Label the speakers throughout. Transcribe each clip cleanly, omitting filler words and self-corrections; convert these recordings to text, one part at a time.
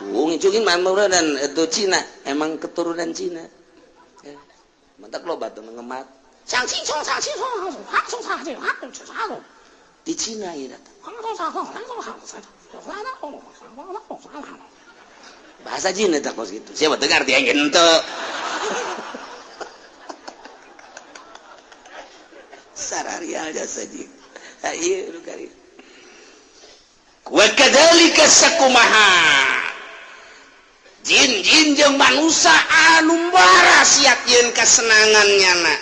Speaker 1: Cungin dan itu Cina, emang keturunan Cina. Ya. Mantak loba tuh ngemat. Di Cina ya datang. Bahasa Cina tak kos gitu. Siapa dengar dia gitu. Sararial jasa jin. Ieu nu kari. Wa kadzalika sakumaha. Jin-jin jeung manusia anu barasiat yeun kasenangan nyana.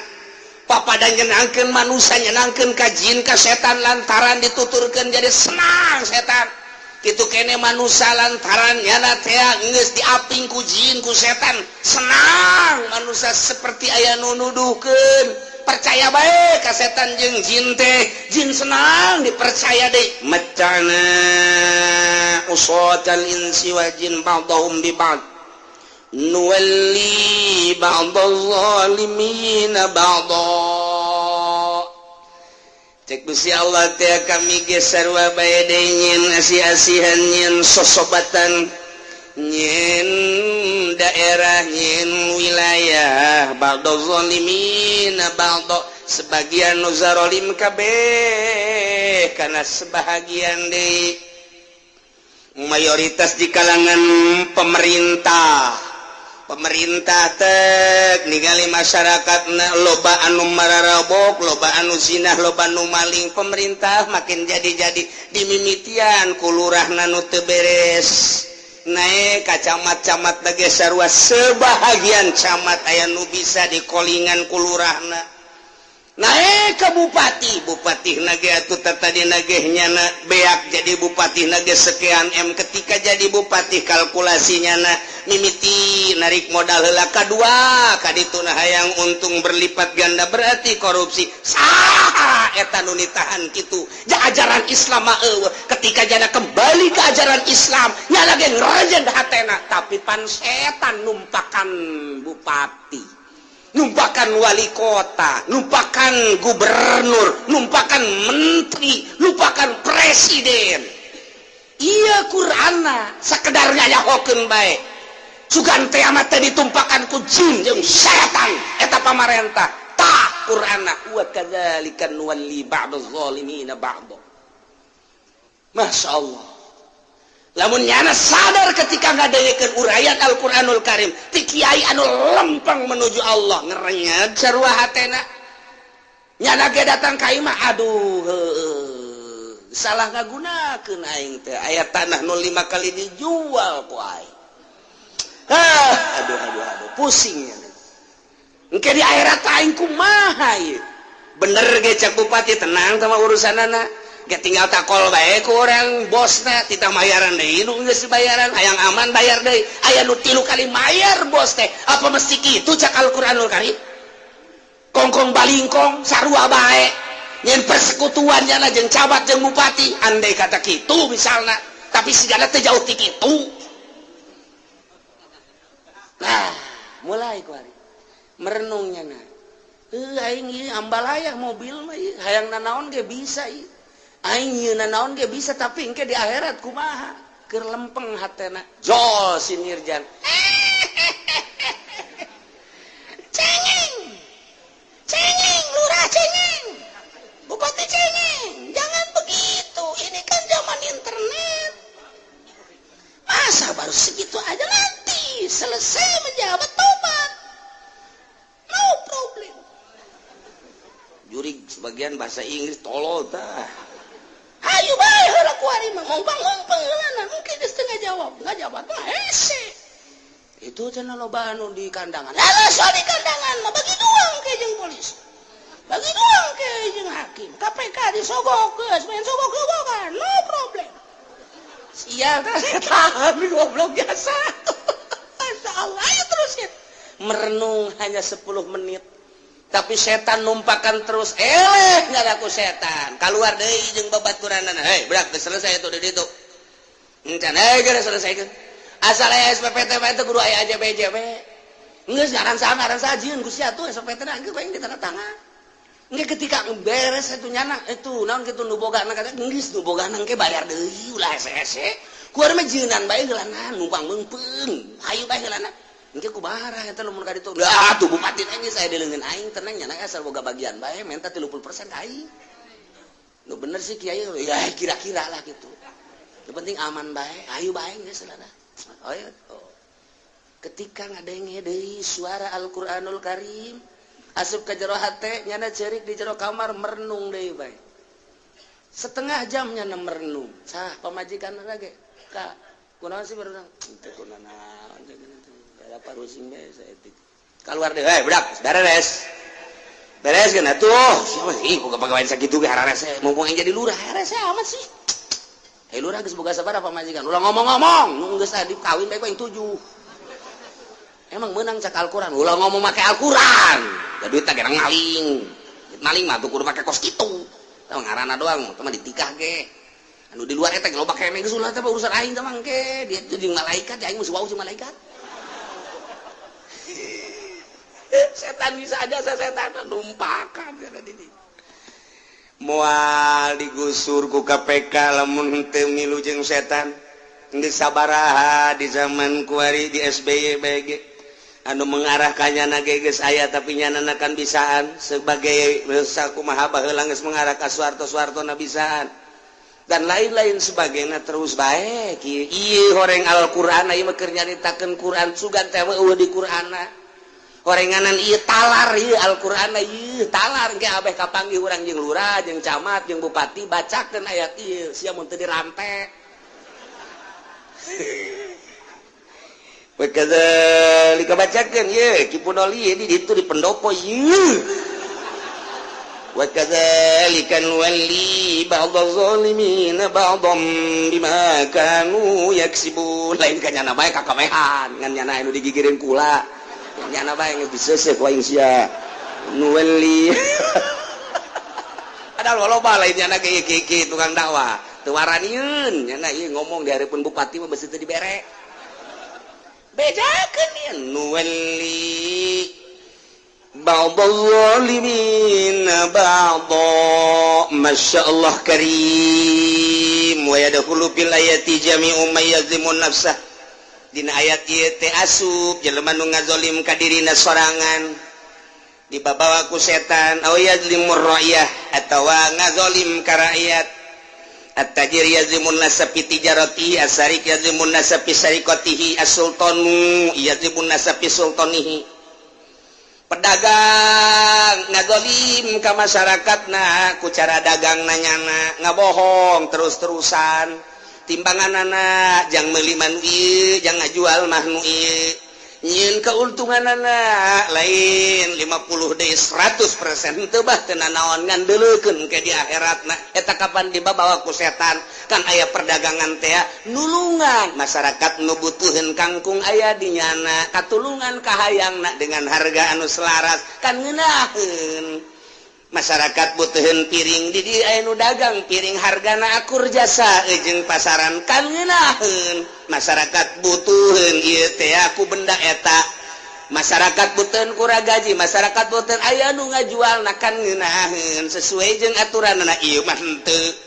Speaker 1: Papada nyenangkeun manusia nyenangkeun ka jin ka setan lantaran dituturkeun jadi senang setan. Kitu kene manusia lantaran nyana teh geus diaping ku jin ku setan senang manusia seperti aya nu nuduhkeun. Percaya bae ka setan jeung jin teh, jin senang dipercaya deui. Macana usatal insi wal jin ba'dhum bi ba'd nuwalli ba'dhal zalimina ba'dha. Cek Gusti Allah teh kami ge sarua bae deui nyin asih-asihan nyin sosobatan nyin daerah nyin wilayah ba'dha zalimina ba'dha sebagian nu zalim kabeh kana sebahagian deui mayoritas di kalangan pemerintah. Pemerintah tek ningali masyarakat loba anu mararabok, loba anu zinah, loba anu maling. Pemerintah makin jadi-jadi dimimitian ku lurahna nu teu beres naik ka camat-camat lagi sarua sebahagian camat aya nu bisa dikolingan ku lurahna naik ke bupati, bupati nage atuh tadi nageh nyana beak jadi bupati nage sekian M ketika jadi bupati kalkulasi nyana mimiti narik modal heula kadua kadituna hayang untung berlipat ganda berarti korupsi saha eta nu ditahan kitu ja ajaran Islam mah eueuh. Ketika jana kembali ke ajaran Islam nyala ge ngerajen hatena tapi pan setan numpakan bupati, numpakan wali kota, numpakan gubernur, numpakan menteri, numpakan presiden. Iya Qur'anna sakedar ngayahokeun bae. Sugan teh amat teh ditumpakan ku jin jeung setan eta pamarentah. Tah Qur'anna wa kadzalika nuwalli ba'dadh zalimina ba'd. Masya Allah. Lamun nyana sadar ketika ngadengekeun uraian Al-Qur'anul Karim ti kiai anu lempeng menuju Allah ngerenyeg sarua hatena. Nyana ge datang ka imah aduh heueuh salah ngagunakeun aing teh aya tanah nu 5 kali dijual ku aing. Ah aduh aduh aduh pusing nya. Engke di akhirat aing kumaha ieu? Bener ge cek bupati tenang sama urusanana. Gak tinggal takol bae ku orang bosna titah mayaran deui nu geus bayaran hayang aman bayar deui aya nu 3 kali mayar bos teh apa mesti kitu cak Al-Qur'anul Karim kongkong balingkong sarua bae nyen persekutuan nyana jeung camat jeung bupati andai kata kitu misalna tapi sigana teh jauh ti kitu. Nah mulai ku ari merenung nyana heuh aing ieu ambalaya mobil mah ieu hayang nanaon ge bisa ieu aing nyeuna naon ge bisa tapi engke di akhirat kumaha keur lempeng hatena jol si Nirjan cengeng cengeng lurah cengeng bupati cengeng jangan begitu ini kan zaman internet masa baru segitu aja nanti selesai menjabat tobat no problem. Jurig sebagian bahasa Inggris tolol tah. Ayo bae heula ku ari mah ngompang-ngompang heulana mungkin geus teu ngajawab, ngajawab mah hese. Itu cenah loba anu di kandangan. Lah soal di kandangan mah bagi dua ke jeung polisi. Bagi dua ke jeung hakim. KPK disogok geus main sogok-sogokan, no problem. Sial tah setan goblok biasa. Masya Allah, ayo terus ya. Merenung hanya 10 menit. Tapi setan numpakan terus eleh ngadaku setan keluar deui jeung babaturanana hei berak geus selesai itu di ditu encan hei geus selesai asal aya SPPT mah teh kudu aya AJB geus ngaran saha ngaran saha jieun ku sia tuh SPPT na geus bae ditanda tangan. Engke ketika beres itu nyana itu naon kitu nu bogana kata geus nu bogana engke bayar deui ulah hese-hese. Ku urang mah jieunan bae heulana, numpang meungpeung. Hayu bae heulana. Engke kumaha eta lamun ka ditu? Lah tuh bupati teh geus aya di leungeun aing, tenang nya, asal boga bagian bae, menta 30% ka aing. Nu bener sih, kiai, ya kira-kira lah gitu. Yang penting aman bae, ayo bae geus heulana. Oh, ya. Oh. Ketika ngadenge deui suara Al-Qur'anul Karim asup ke jero hate, nyana cerik di jero kamar, merenung deui bae. Setengah jam nyana merenung. Sah pamajikan lagi. Kak, kunaon sih baru teu kunaon? Ada parusing bae saeutik. Keluar deh, hey, budak, beres. Beres kan atuh. Siapa sih boga pagawean sakitu ge hararese, mumpung yang jadi lurah hararese amat sih. Hei lurah, geus boga sabaraha pamajikan? Ulah ngomong-ngomong, nu geus tadi kawin bae ku yang tujuh. Emang menang cak Al-Quran, ulah ngomong make Al-Quran. Da duit teh gerang maling. Maling mah tuh kudu make kos kitu. Tah ngaranna doang, teh mah ditikah ge. Anu di luar eta loba keneh, geus ulah teh urusan aing teh mangke. Dia jeung malaikat, aing mah wau jeung malaikat. Setan bisa aja, setan numpakan di moal digusur ku KPK lamun teu milu jeung setan. Geus sabaraha di zaman kuari, di SBY BG anu mengarahkannya nage geus aya, tapi nyana kan bisaan sebagai sakumaha baheula geus mengarah ka Soeharto, Soeharto na bisaan dan lain-lain sebagainya. Terus baik ieu horeng Al-Qur'an, ieu mah keur nyaritakeun Quran, sugan teh eueuh di Qur'anna. Horenganan ieu talar, ieu Al-Qur'an ieu talar. Engke abeh kapanggih urang jeung lurah, jeung camat, jeung bupati, bacakeun ayat ieu, sia mun teu dirante. Wakadzalika, bacakeun ye Ki Pudoli di ditu di pendopo ye. Wakadzalika nuwalli ba'dadh zalimin ba'dham bima kanu yaksibun. Lain ka nyana bae kakamehan, ngan nyana anu digigireun kula, nyana bae geus diseuseuh ku aing sia. Nuwalli padahal loba lain nyana ge kieu tukang dakwah teu waranieun. Nyana ieu ngomong di hareupeun bupati mah beusi teu dibere. Bejakeun ieu nuwalli ba'dadh zalimin ba'dha. Masya Allah karim. Wa yadkhulu fil ayati jami'u may yazlimun nafsah. Dina ayat ieu teh asup jelema nu ngazolim ka dirina sorangan dibabawa ku setan, aw yazlimur ra'yah, atawa ngazolim ka rakyat. At-tajir yazlimun nasa fi tijarati, as-sarik yazlimun nasa fi sariqatihi, as-sultanu yazlimun nasa fi sultanihi. Pedagang ngazolim ka masyarakatna ku cara dagang nanyana ngabohong terus-terusan, timbanganana jang meuli mah nu ieu, jang ngajual mah nu ieu, nyieun keuntunganana lain 50 deui 100% teu bah teu nanaon, ngandeleukeun ke di akhiratna. Eta kapan dibawa ku setan? Kan aya perdagangan teh nulungan masyarakat nu butuheun kangkung, aya di nyana katulungan kahayangna dengan harga anu selaras, kan ngeunaheun. Masyarakat butuheun piring, di dieu aya nu dagang piring hargana akur jasa jeung pasaran, kan ngeunaheun. Masyarakat butuheun ieu teh aku benda eta, masyarakat butuheun kura gaji, masyarakat butuheun, aya nu ngajual, kan ngeunaheun sesuai jeung aturanna. Ieu mah henteu.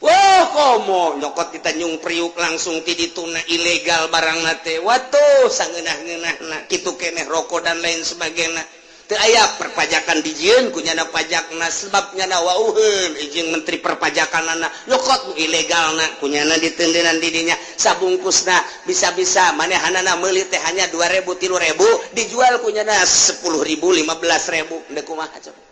Speaker 1: Wah, komo nyokot kita Tanjung Priuk langsung ti dituna ilegal barang teh, watuh sangeunah-ngeunahna. Kitu keneh rokok dan lain sebagainya. Teu aya perpajakan, dijieun ku nyana pajakna, sebab nyana wauheun izin menteri perpajakanana, nyokot nu ilegalna ku nyana ditendenan di dinya sabungkusna. Bisa-bisa manehanana meuli teh hanya 2000, 3000, dijual ku nyana 10.000, 15.000. Ndek kumaha coba?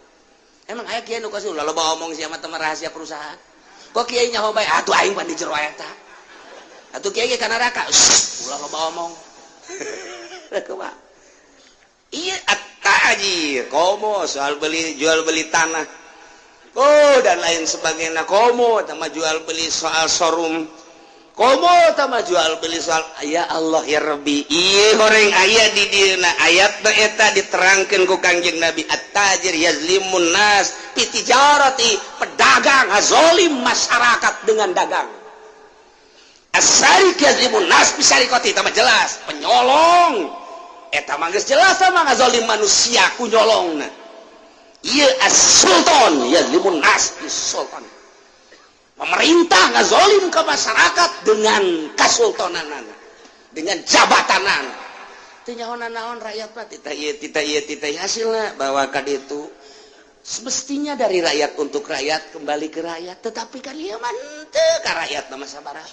Speaker 1: Emang aya kieu nu kasih? Ulah loba omong sia mah, rahasia perusahaan. Kok kiai nyaho bae atuh, aing pan di jero eta atuh, kiai ge ka neraka. Ulah loba omong. Kumaha iya at-tajir? Komo soal beli jual beli tanah, oh, dan lain sebagainya. Komo sama jual beli soal showroom, komo sama jual beli soal, ya Allah ya Rabbi. Iya goreng aya di dieuna ayat eta diterangkeun ku Kangjeng Nabi, at-tajir yazlimun nas fi tijarati, pedagang ngazolim masyarakat dengan dagang. As-sarik yazlimun nas fi sariqati, eta mah jelas. Penyolong eta mah geus jelas sama ngazolim manusia ku nyolongna. Ieu as-sultan yazlimun nas fi sultan. Pemerintah ngazolim ke masyarakat dengan kasultanan, dengan jabatanan. Teu nyaho naon rakyat mah, titah ieu, titah ieu, titah hasilna bahwa ka ditu semestinya dari rakyat untuk rakyat, kembali ke rakyat, tetapi kan ieu mah henteu ka rakyat mah. Sabaraha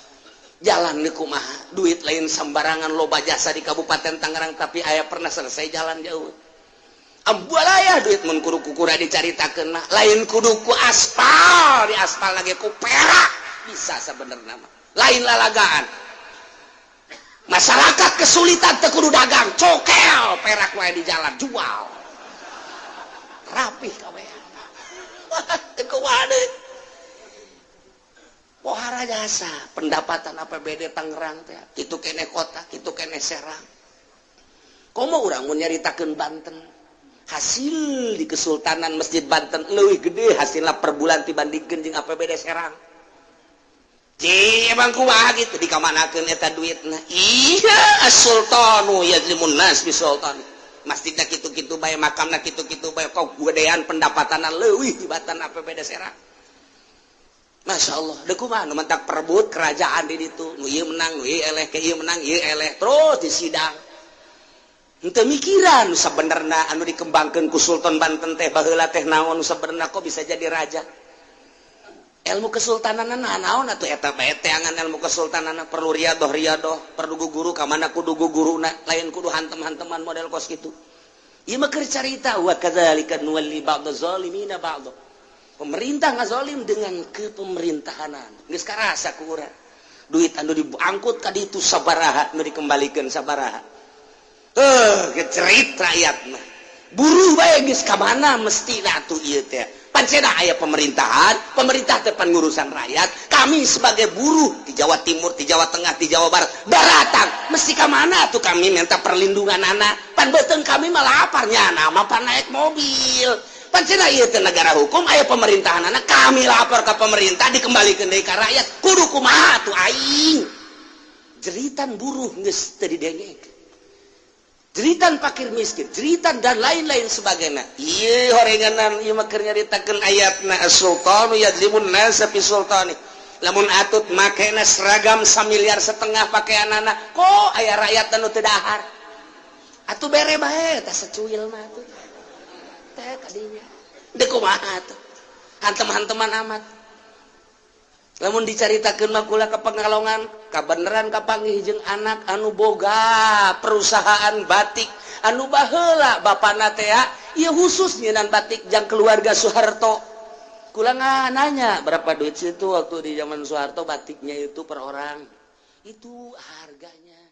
Speaker 1: jalan di kumaha, duit lain sembarangan. Loba jasa di Kabupaten Tangerang, tapi aya pernah selesai jalan jauh? Ambualaya duit mun kudu kukura dicaritakeun mah. Lain kudu ku aspal, di aspal lagi ku perak bisa sebenarnya mah. Lain lalagaan masyarakat kesulitan teu kudu dagang, cokel perak wae di jalan, jual rapih kabeh. Wah, teu kumaha pohara jasa pendapatan APBD Tangerang teh kitu keneh kota, kitu keneh Serang. Komo urang mun nyaritakeun Banten, hasil di Kesultanan Masjid Banten lebih gede hasilnya per bulan dibandingkan jeung APBD Serang. Cih, emang kumaha gitu, dikamanakeun eta duitna? Iya, as-sultanu yadzlimun nas bi sultani. Masjidna kitu-kitu bae, makamna kitu-kitu bae, kok gedean pendapatanna leuwih tibatan APBD Serang. Masya Allah, deh kumaha nu mentak perebut kerajaan di ditu, nu ieu menang, nu ieu eleh, ke ieu menang, ieu eleh, terus di sidang. Henteu mikiran nu sabenerna anu dikembangkeun ku Sultan Banten teh baheula teh naon nu sabenerna, kok bisa jadi raja. Ilmu kesultanan naon atuh eta bae teangan ilmu kesultanan, perlu riadoh riadoh, perlu guru ka mana kudu guruna, lain kudu hantem-hanteman model kos kitu. Ieu mah keur carita wa kadzalika nuwalli ba'dha zalimina ba'dha. Pemerintah ngazolim dengan kepemerintahanan. Geus karasa ku urang. Duit anu diangkut ka ditu sabaraha, nu dikembalikeun sabaraha. Kecerit rakyat mah. Buruh bae geus ka mana mesti atuh ieu teh. Pancena aya pemerintahan, pemerintah teh ngurusan rakyat. Kami sebagai buruh di Jawa Timur, di Jawa Tengah, di Jawa Barat, daratan, mesti ka mana tuh kami minta perlindungan anak? Pan beuteung kami malah laparnya, nama pan naik mobil. Pancena ieu teh negara hukum, aya pemerintahan anak, kami lapor ke pemerintah, dikembalikan deui ka rakyat. Kudu kumaha tuh aing? Jeritan buruh geus teu didengek, jeritan fakir miskin, jeritan dan lain-lain sebagainya. Iya, horenganan ieu mah keur nyaritakeun ayatna as-sultanu yadzlimun nasa fi sultani. Lamun atut makena seragam 1,5 miliar pakaianana, kok aya rakyat anu teu dahar? Atuh bere bae tah secuil mah atuh. Teh kadinya. Deuk kumaha atuh? Hantem-hanteman amat. Lamun dicaritakeun mah kula ke Pekalongan, kabeneran kapanggih jeung anak anu boga perusahaan batik anu baheula bapana teh ieu khusus nyieunan batik jang keluarga Soeharto. Kula nanya berapa duit situ waktu di zaman Soeharto batiknya itu per orang itu harganya.